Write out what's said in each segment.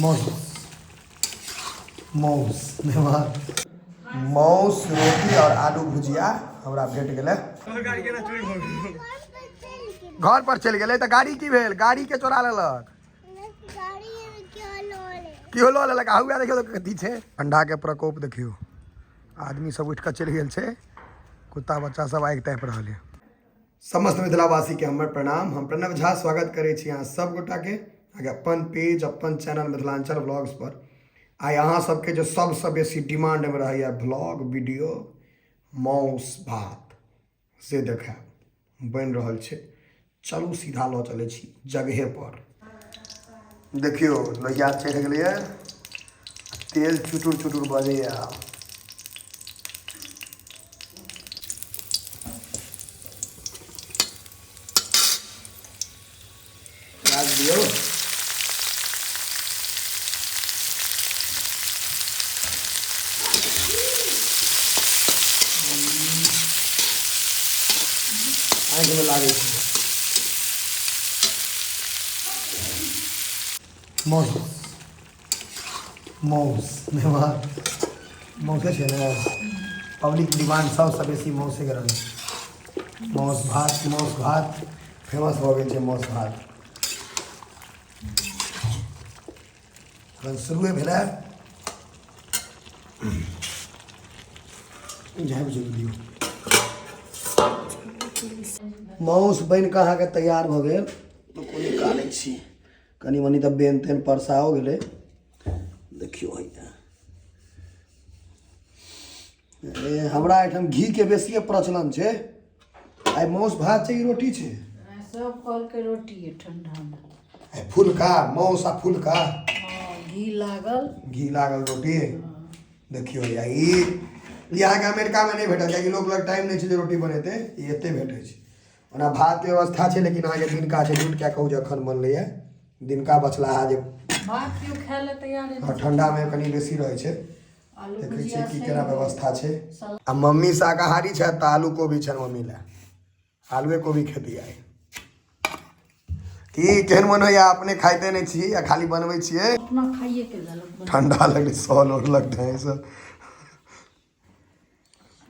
मौस मौस मौस रोटी और आलू भुजिया हमरा भेट गेलै। घर पर चलि गेलै तऽ गाड़ी की भेल? गाड़ी के चोरा लेलक? केओ लऽ लेलक। आ हुआ देखियौ तऽ कथी छै। ठंडा के प्रकोप देखियौ, आदमी सब उठि कऽ चलि गेल छै, कुत्ता बच्चा सब आगि तापि रहल यऽ। समस्त मिथिलावासीके हमर प्रणाम। हम प्रणव झा स्वागत करै छी अहाँ सब गोटाके अहाँके अपन पेज अपन चैनल मिथिलांचल व्लॉग्स पर। आइ अहाँ सबके जे सबसँ बेसी डिमांडमे रहैए व्लॉग वीडियो माउस भात से देखायब बनि रहल छै। चलू सीधा लऽ चलै छी जगहे पर। देखियौ लोहिया चढ़ि गेलैए, तेल चुटुर चुटुर बजैए। आब प्याज दियौ, आँखिमे लागै छै। मौस मौस नहि मौसे छै ने, पब्लिक डिमांड सबसँ बेसी मौसेके रहै छै। मौस भात, मौस भात फेमस भऽ गेल छै। मौस भात एखन शुरुए भेलै। झाँपि झुपि दियौ। माउस बनि कऽ अहाँके तैयार भऽ गेल। तऽ को निकालै छी, कनि मनि तऽ बेन तेन परसाओ गेलै। देखियौ हैया ए, हमरा एहिठाम घीके बेसिए प्रचलन छै। आइ माउस भात छै कि रोटी छै? सब कहलकै रोटी है ठंडा में। आइ फुलका माउस आ फुलका। हाँ, घी लागल। घी लागल रोटी। देखियौ या ई ई अहाँके अमेरिकामे नहि भेटत, कियाकि लोक लग टाइम नहि छै जे रोटी बनेतै। ई एतै भेटै छै। ओना भातके व्यवस्था छै, लेकिन अहाँके दिनका छै। झूठ किया कहू जे एखन बनलैए, दिनका बचलाहा जे भात केओ खाय लए तैयार नहि। हँ, ठंडामे कनि बेसी रहै छै। आलू देखै भुजिया छियै की सही केना है। व्यवस्था छै। आ मम्मी शाकाहारी छथि तऽ आलू कोबी छनि मम्मी लए। आलुए कोबी खेती आइ। की केहन मन होइया? अपने खाइते नहि छी आ खाली बनबै छियै। अपना खाइए के देलक। ठंडा लगलै, सॉल ओढ़लक ढाई सौ।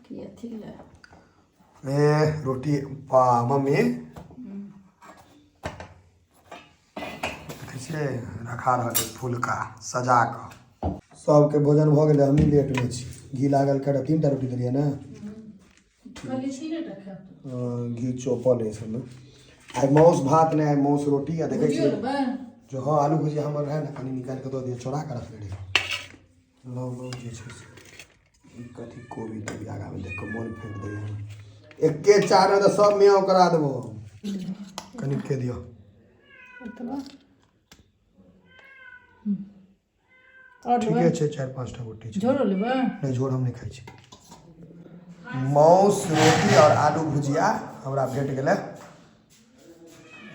की अथी लए ए रोटी बा मम्मी, देखै छियै रखा रहल छै फुलका सजा कऽ। सबके भोजन भऽ गेलै, हमही लेटमे छी। घी लागल कऽ 3 टा रोटी देलियै ने। कहलियै 3 टा खायब। घी चौपल है सबमे। आइ माउस भात नहि, आइ माउस रोटी। आ देखै भुजियो छियै लेबै? जो हँ, आलू भुजिया हमर रहै ने, कनि निकालि कऽ दऽ दियौ, चोरा कऽ रखने रहियै। लौ लौ, जे छै से ई कथी कोबी तोबी आगाँमे देख कऽ मोन फेंक दैए। एके चारमे तऽ सब मियाँव करा देबो। कनिक के दियौ। एतबा आओर ठीके लेबै? छै, 4-5 टा गोटी छै। झोरो लेबै? नहि, झोर हम नहि खाइ छी। माउस रोटी और आलू भुजिया हमरा भेट गेलै।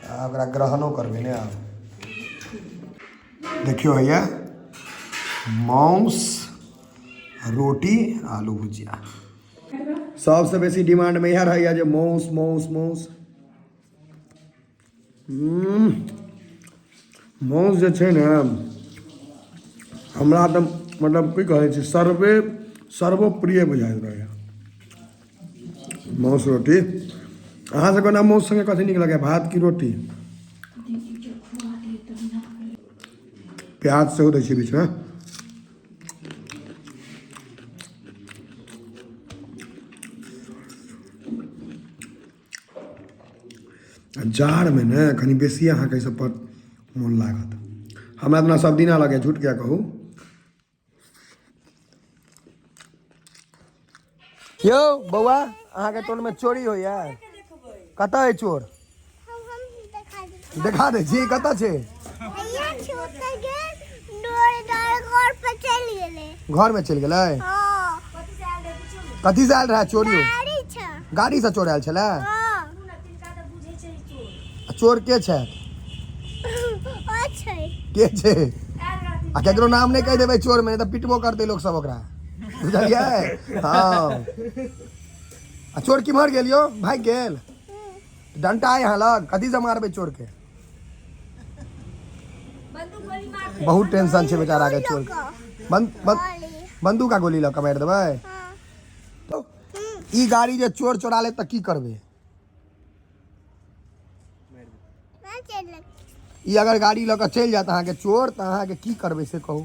आ ओकरा ग्रहणो करबै ने। आब देखियौ हैया माउस रोटी आलू भुजिया। सबसँ बेसी डिमांडमे इएह रहैया जे माउस माउस माउस। माउस जे छै ने, हमरा तऽ मतलब की कहै छै, सर्वे सर्वप्रिय बुझाइत रहैया माउस रोटी। अहाँ सबके ओना माउस सङ्गे कथी नीक लगैया, भात की रोटी? प्याज सेहो दै छियै बीचमे। आ जाड़मे ने कनि बेसी अहाँके एहि सब पर मोन लागत। हमरा अपना सब दिना लगैया, झूठ किया कहू। यौ बौआ, अहाँके टोलमे चोरी होइया? कतऽ अइ चोर? हम हम देखा दे। देखा दै छी, कतऽ छै? हैया छै ओतऽ गेल, डोर डार घर पर चलि गेलै। घरमे चलि गेलै? हँ। कथी से आयल रहै चोरी? गाड़ी छै। गाड़ी से चोर आयल छलै? हँ। आ चोर के छै? ओ छै। के छै? आ केकरो नाम नहि कहि देबै चोर मे, तऽ पिटबो करतै लोक सब ओकरा, बुझलियै? हँ। आ चोर किम्हर गेल यौ? भागि गेल? डंटा अइ अहाँ लग? कथी से मारबै चोर के? बहुत टेंशन छै बेचारा के चोर बंद बंद बंदूक आ गोली लऽ कऽ मारि देबै। तो ई गाड़ी जे चोर चोरा ले तऽ की करबै? ई अगर गाड़ी लऽ कऽ चलि जायत अहाँके चोर तऽ अहाँके की करबै से कहू।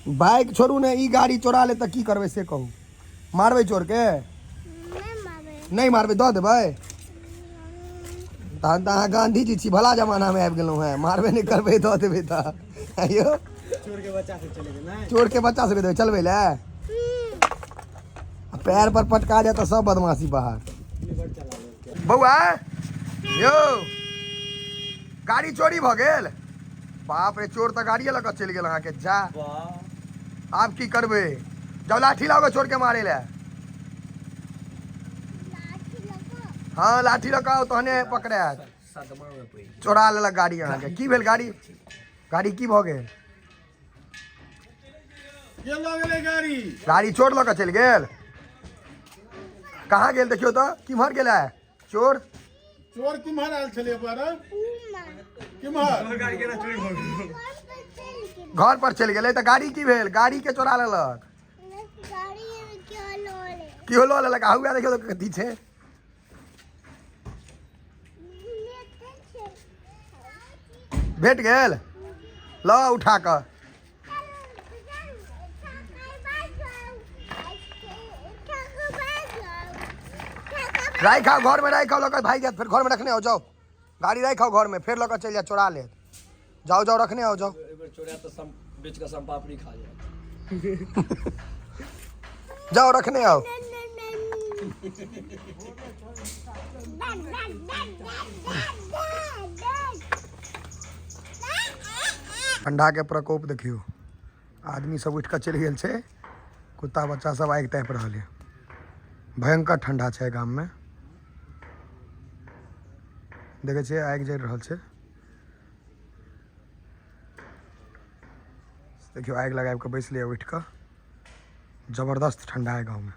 बाइक छोड़ू ने, ई गाड़ी चोरा ले तऽ की करबै से कहू। मारबै चोरके? नहि मारबै, दऽ देबै? तहन तऽ अहाँ गांधी जी छी, भला जमानामे आबि गेलहुँ हेँ। मारबे नहि करबै, दऽ देबै तऽ आइयो चोरके बच्चा सबके देबै चलबै लए। आ पैर पर पटका जाय तऽ सब बदमाशी बाहर। बौआ यौ, गाड़ी चोरी भऽ गेल। बाप रे, चोर तऽ गाड़िए लऽ कऽ चलि गेल अहाँके। जा, आब की करबै? जाउ, लाठी लाओ चोर के मारे लए। हाँ, लाठी लऽ कऽ आउ तहने पकड़ायत। चोरा लेलक गाड़ी अहाँके। की भेल गाड़ी? गाड़ी की भऽ गेल? के लऽ गेलै गाड़ी? गाड़ी चोर लऽ कऽ चलि गेल। कहाँ गेल देखियौ तऽ, किम्हर गेल है चोर? चोर किम्हर आयल छलै बौआ रे? किम्हर? घर पर चलि गेलै तऽ गाड़ी की भेल? गाड़ी के चोरा लेलक? केओ लऽ लेलक। आ हुआ देखियौ तऽ कथी छै। भेट गेल? लऽ उठा कऽ। राखि खाओ, घरमे राखि खाओ, लऽ कऽ भागि जायत फेर। घरमे रखने आओ, जाओ। गाड़ी राखि खाओ घरमे, फेर लऽ कऽ चलि जायत, चोरा लेत। जाओ जाओ, रखने आओ, जाओ। एहि बेर चोरा तऽ सम बेच कऽ सोनपापड़ी खा जायत। जाओ, रखने आओ। ठंडाके प्रकोप देखियौ, आदमी सब उठि कऽ चलि गेल छै, कुत्ता बच्चा सब आगि तापि रहल यऽ। भयंकर ठंडा छै गाममे, देखै छियै आगि जरि रहल छै। देखियौ, आगि लगाबि कऽ बैसलै उठि कऽ। जबरदस्त ठंडा है गाँवमे।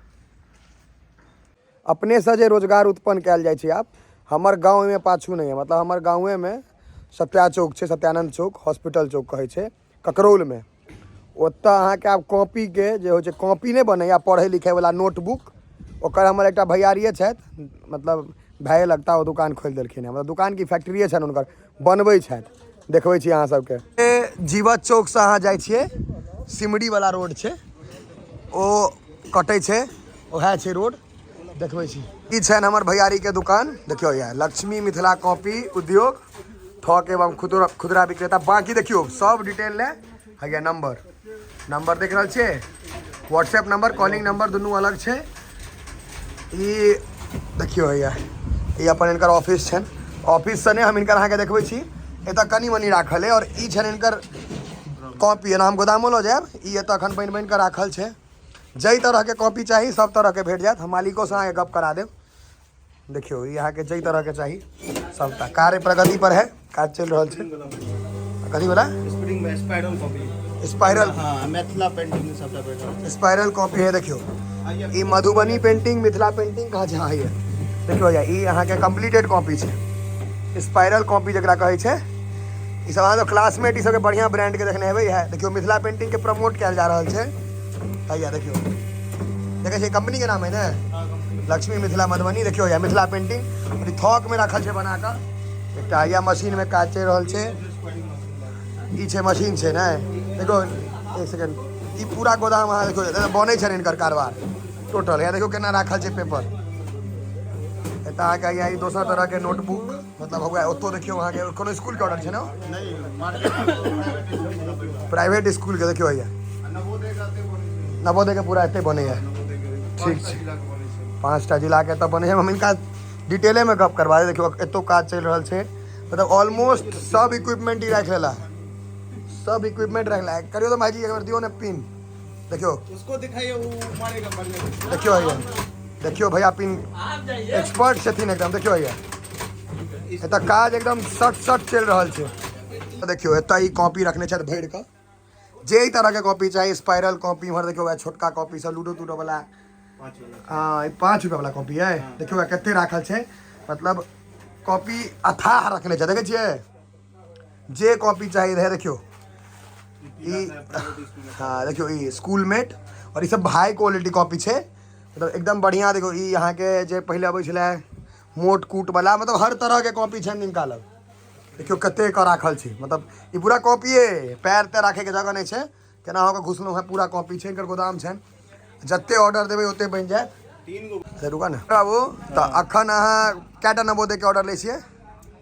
अपनेसँ जे रोजगार उत्पन्न कयल जाइ छै। आब हमर गाँव एहिमे पाछू नहि है। मतलब हमर गाँवेमे सत्या चौक छै, सत्यानन्द चौक, हॉस्पिटल चौक कहै छै ककरौलमे। ओतऽ अहाँके आब कॉपीके जे होइ छै, कॉपी नहि बनैए, पढ़ै लिखैवला नोटबुक, ओकर हमर एकटा भैयारिए छथि, मतलब भाये लगता, ओ दुकान खोलि देलखिन हेँ। मतलब दुकान की फैक्ट्रिए छनि हुनकर, बनबै छथि। देखबै छी अहाँ सबके। जीवत चौकसँ अहाँ जाइ छियै, सिमरीवला रोड छै, ओ कटै छै, उएह छै रोड। देखबै छी, ई छनि हमर भैयारीके दुकान। देखियौ, इएह लक्ष्मी मिथिला कॉपी उद्योग थोक एवं खुदरा खुदरा विक्रेता। बाँकी देखियौ सब डिटेल ले हैया नंबर। नंबर देख रहल छियै, व्हाट्सएप नंबर, कॉलिंग नंबर दुनू अलग छै। ई देखियौ हैया, ई अपन हिनकर ऑफिस छनि। ऑफिससँ नहि, हम हिनकर अहाँके देखबै छी। एतऽ कनि मनि राखल अइ आओर ई छनि हिनकर कॉपी। एना हम गोदामो लऽ जायब। ई एतऽ एखन बनि बनि कऽ राखल छै। जाहि तरहके कॉपी चाही सब तरहके भेट जायत। हम मालिकोसँ अहाँके गप करा देब। देखियौ, ई अहाँके जाहि तरहके चाही सबटा। कार्य प्रगति पर है, काज चलि रहल छै। कथी वाला? स्प्रिंग में स्पाइरल कॉपी। स्पाइरल। हाँ, मिथिला पेंटिंग सबटा भेटल। स्पाइरल कॉपी है। देखियौ, ई मधुबनी पेंटिंग, मिथिला पेंटिंग कहाँ छै? हाँ, ये देखियौ भैया, ई अहाँके कम्प्लीटेड कॉपी छै, स्पाइरल कॉपी जकरा कहै छै। ई सब अहाँ क्लासमेट, ई सबके बढ़िआँ ब्रांडके देखने हेबै। इएह देखियौ, मिथिला पेंटिंगके प्रमोट कयल जा रहल छै। हैया देखियौ, देखै छियै, कंपनीके नाम है ने लक्ष्मी मिथिला मधुबनी। देखियौ हैया मिथिला पेंटिंग ई थोकमे राखल छै बना कऽ। एकटा हैया मशीनमे काज चलि रहल छै। ई छै मशीन छै ने। देखियौ, एक सेकंड, ई पूरा गोदाम अहाँ देखियौ, एतऽ बनै छै हिनकर कारबार टोटल। हैया देखियौ केना राखल छै पेपर। एतऽ अहाँके हैया ई दोसर तरहके नोटबुक, मतलब हुआ। ओतौ देखियौ, अहाँके कोनो स्कूलके ऑर्डर छै ने? प्राइवेट स्कूलके। देखियौ हैया नवोदयके पूरा एतै बनैया। ठीक छै, 5टा जिलाके एतऽ बनै छै। हम हिनका डिटेलेमे गप करबा देब। देखियौ, एतौ काज चलि रहल छै। मतलब ऑलमोस्ट सब इक्विपमेंट ही राखि लेला, सब इक्विपमेंट राखि लेला। करियौ तऽ भाईजी, एक बेर दियौ ने पिन। देखियौ। उसको दिखाइए, वो मारेगा बढ़िया। देखियौ भैया, देखियौ भैया, पिन एक्सपर्ट छथिन एकदम। देखियौ भैया, एतऽ काज एकदम सट सट चलि रहल छै। देखियौ, एतऽ ई कॉपी रखने छथि भरि कऽ। जे एहि तरहके कॉपी चाही, स्पाइरल कॉपी। इम्हर देखियौ, वएह छोटका कॉपी सब, लूडो तूडो वाला। हाँ, ई 5 रुपया वाला कॉपी है। देखियौ, वएह कते राखल छै। मतलब कॉपी अथाह रखने छै, देखै छियै? जे कॉपी चाही रहे। देखियौ ई, हाँ, देखियौ ई स्कूल मेट और ई सब हाई क्वालिटी कॉपी छै, मतलब एकदम बढ़िआँ। देखियौ ई अहाँके जे पहिले अबै छलै मोट कूट वाला, मतलब हर तरहके कॉपी छनि हिनका लग। देखियौ कतेक राखल छै, मतलब ई पूरा कॉपिए, पैर तैर राखैके जगह नहि छै, केना होके घुसलहुँ हेँ, पूरा कॉपी छै, हिनकर गोदाम छनि। जते ऑर्डर देबै ओते बनि जायत। तीन गो से रुका ने बाबू। तऽ अखन अहाँ कएटा नवोदयके ऑर्डर लै छियै?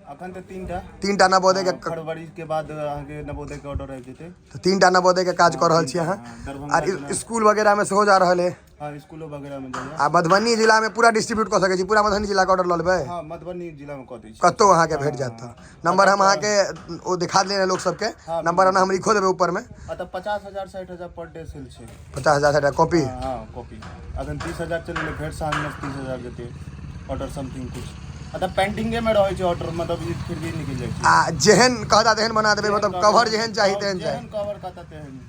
अखन तऽ 3 टा। 3 टा नवोदयके। फरवरी के बाद अहाँके नवोदय के ऑर्डर आबि जेतै। तऽ 3 टा नवोदयके काज कऽ रहल छी अहाँ? हाँ, दरभंगा। आर स्कूल वगैरहमे सेहो जा रहल है? हाँ, स्कूलो वगैरह में जाइए। आ मधुबनी जिलामे पूरा डिस्ट्रीब्यूट कऽ सकै छी? पूरा मधुबनी जिलाके ऑर्डर लऽ लेबै? हाँ, मधुबनी जिला में कऽ दै छी। कतहु अहाँके भेट जायत। तऽ नंबर हम अहाँके ओ दिखा देने लोक सबके, नंबर ओना हम लिखो देबै ऊपरमे। आ तऽ 50,000 60,000 पर डे सेल छै। 50,000 60,000 कॉपी? हाँ, कॉपी अखन 30,000 चलि, फेर साँझमे 30,000 जेतै ऑर्डर, समथिंग कुछ। आ तऽ पेंडिंगे में रहै छै ऑर्डर, मतलब ई फिर भी निकलि जाइ छै। आ जेहन कहता तेहन बना देबै? मतलब कवर जेहन चाही तेहन चाही? जेहन कवर कहता तेहन।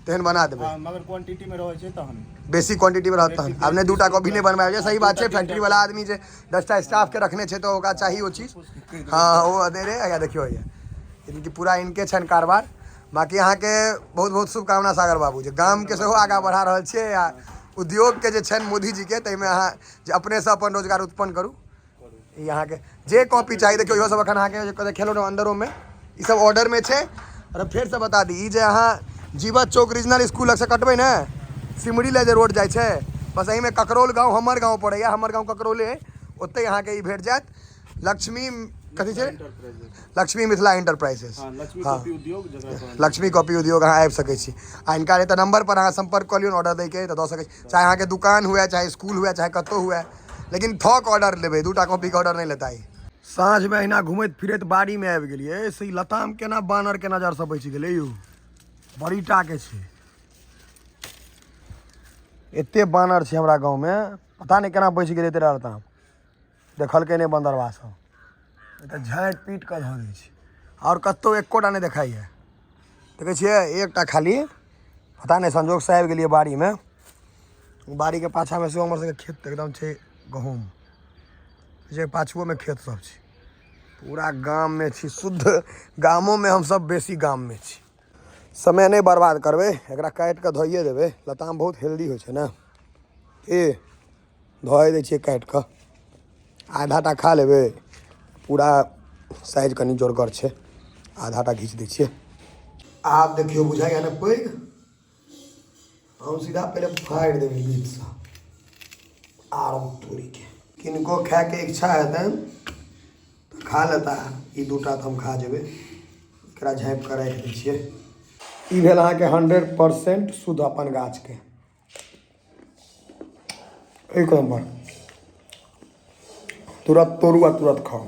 तेहन बना देबै? हाँ, मगर क्वांटिटी में रहै छै तहन। बेसी क्वांटिटी में रहत तहन। आब नहि 2 टा कॉपी नहि बनबाबै छै, सही बात छै। फैक्ट्री वाला आदमी जे 10 टा स्टाफ के रखने छै तऽ ओकरा चाही ओ चीज। हाँ, ओ अधेरे आया। देखियौ भैया, इनकी पूरा इनके छनि कारबार। बाकी अहाँके बहुत बहुत शुभकामना सागर बाबू, जे गामके सेहो आगाँ बढ़ा रहल छियै आ उद्योगके जे छनि मोदीजीके, ताहिमे अहाँ जे अपनेसँ अपन रोजगार उत्पन्न करू। ई अहाँके जे कॉपी चाही, देखियौ इहो सब एखन अहाँके जे देखेलहुँ अन्दरोमे, ई सब ऑर्डरमे छै। आओर फेरसँ बता दी, ई जे अहाँ जीवत चौक रीजनल स्कूल लगसँ कटबै ने, सिमरी लए जे रोड जाइ छै, बस एहिमे ककरौल गाँव हमर गाँव पड़ैए। हमर गाँव ककरौले, ओतहि अहाँके ई भेट जायत। लक्ष्मी कथी छै? लक्ष्मी मिथिला इंटरप्राइजेस। हाँ, लक्ष्मी कॉपी उद्योग जकरा कहल। लक्ष्मी कॉपी उद्योग, अहाँ आबि सकै छी आ हिनका एतऽ नंबर पर अहाँ सम्पर्क कऽ लियौ। ऑर्डर दैके तऽ दऽ सकै छी, चाहे अहाँके दुकान हुए, चाहे स्कूल हुए, चाहे कतहु हुए, लेकिन थोक ऑर्डर लेबै, 2 टा कॉपीके ऑर्डर नहि लेता ई। साँझमे अहिना घुमैत फिरैत बाड़ीमे आबि गेलियै से ई लताम केना बानरके नजरसँ बचि गेलै यौ? बड़ी टाके छै। एते बानर छै हमरा गाँवमे, पता नहि केना बचि गेलै तेरा लताम, देखलकै नहि बन्दरबा सब। एतऽ झाँटि पीट कऽ धऽ दै छै आओर कतहु एकोटा नहि देखाइए। देखै छियै एकटा खाली, पता नहि संजोगसँ आबि गेलियै बाड़ीमे। बाड़ीके पाछाँमे सेहो हमर सबके खेत एकदम छै, गहूँम जे पाछुओमे खेत सब छै। पूरा गाममे छी, शुद्ध गामोमे हमसब बेसी गाममे छी। समय नहि बर्बाद करबै, एकरा काटि कऽ धोइए देबै। लताम बहुत हेल्दी होइ छै ने, ए धोए दै छियै काटि कऽ। आधा टा खा लेबै, पूरा साइज कनि जोरगर छै, आधा टा घीच दै छियै। आब देखियौ, बुझाइए ने पैघ। हम सीधा पहिले फाड़ि देबै बीचसँ आर तोड़ीके। किनको खायके इच्छा हेतनि तऽ खा लेता। ई 2 टा तऽ हम खा जेबै, एकरा झाँपि कऽ राखि दै छियै। ई भेल अहाँके 100% शुद्ध अपन गाछके, एक नम्बर। तुरंत तोड़ू आ तुरंत खाउ।